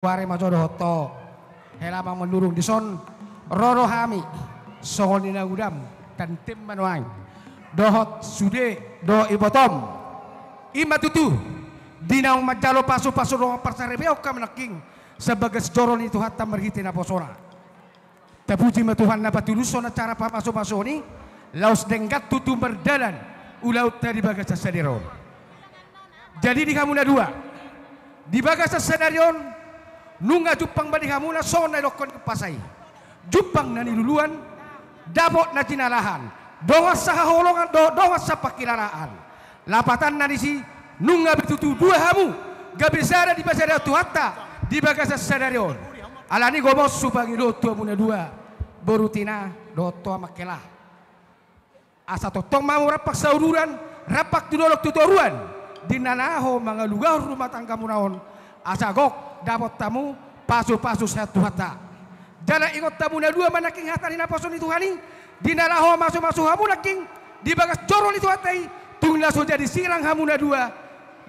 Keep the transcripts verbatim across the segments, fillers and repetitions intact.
Huari ma jo dohot ho, hela ma mandurung dison, ro do hami songon i na udam, tanten ma nuaeng dohot sude dohot ibotom. I ma tutu, di naung manjalo pasupasu dongan parsaripeon hamu nangkin, sian bagas joro ni Tuhanta marhite naposona. Tapuji ma Tuhan na patulushon acara pamasumasuon i, laos denggan tutu mardalan ulaonta di bagasan sadari on. Jadi di hamu na dua, di bagasan sadari on, nunga jumpang ma di hamu na songon na nidokkon ni umpasa i. Jumpang na niluluan, dapot na jinalahan, dongan sahaholongan dohot dongan sapangkilalaan. Lapatanna disi, nunga be tutu dua hamu, gabe sada dipasadia Tuhanta di bagasan sadari on. Alani i gomos hupangidohon tu hamu na dua, boru Tina dohot ho amang hela, asa tongtong ma hamu rampak sauduran, rampak tu dolok tu toruan, di na laho mangalugahon rumah tanggamuna on, asa gok dapot hamu pasupasu sian Tuhanta. Jala ingot hamu na dua ma nangkin hata ni naposo ni Tuhan i, di na laho masumasu hamu nangkin di bagas joro ni Tuhanta i, tung na so jadi sirang hamu na dua,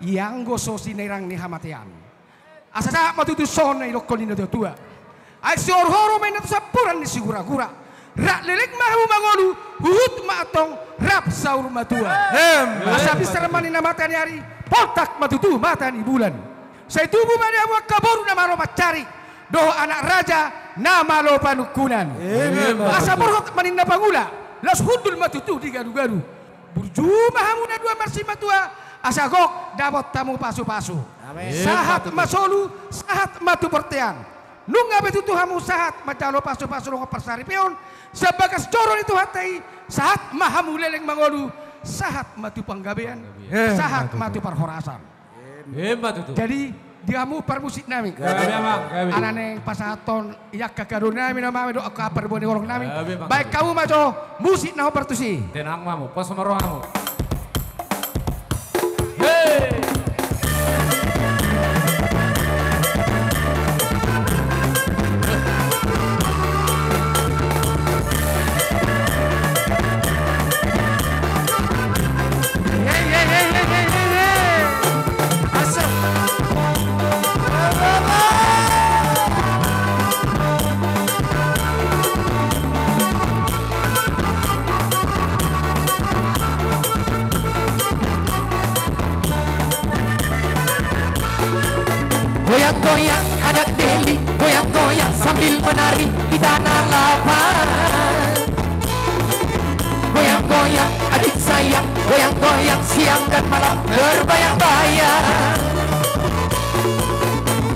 ianggo so sinirang ni hamatean. Asa sahat ma tutu songon na nidokkon ni natuatua: Ai sihoruhoru ma inna tu sampuran ni siguragura, rap leleng ma hamu mangolu, huhut ma antong rap saur matua. Emma. Asa pinsar ma ninna mata ni ari, poltak ma tutu mata ni bulan. Sai tubu ma di hamu angka boru na malo mansari, dohot anak raja na malo panungkunan. Emma. Asa borhat ma ninna pangula, laos hundul ma tutu di gadugadu. Burju ma hamu na dua marsimatua, asa gok dapot hamu pasupasu. Amin. Sahat ma solu, sahat ma tu bontean. Nunga be tutu hamu sahat manjalo pasupasu dongan parsaripeon, sian bagas joro ni Tuhanta i, sahat ma hamu leleng mangolu, sahat ma tu panggabean, emma tutu, sahat ma tu parhorasan. Emma tutu. Jadi, di hamu parmusik nami, gabe, amang, gabe, ala naeng pasahathon i angka kado nami na mame dohot angka parbue ni holong nami. Gabe, amang, baen hamu ma jo musik na hombar tusi. Tenang ma hamu, pos ma rohamu. Hei! Goyang-goyang anak Deli, goyang-goyang sambil menari di tanah lapang. Goyang-goyang adik sayang, goyang-goyang siang dan malam terbayang-bayang.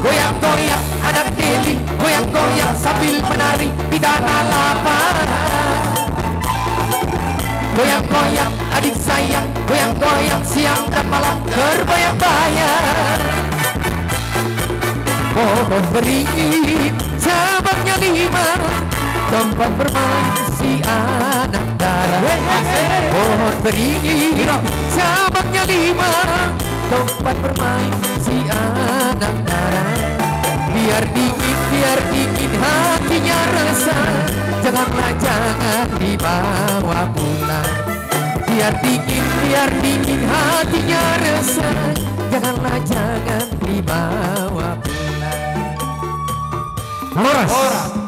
Goyang-goyang anak Deli, goyang-goyang sambil menari di tanah lapang. Goyang-goyang adik sayang, goyang-goyang siang dan malam terbayang-bayang. Pohon beringin cabangnya lima, tempat bermain si anak dara. Pohon beringin cabangnya lima, tempat bermain si anak dara. Biar dingin, biar dingin hatinya resah, janganlah, jangan dibawa pulang. Biar dingin, biar dingin hatinya resah, janganlah, jangan dibawa pulang. Horas. Horas.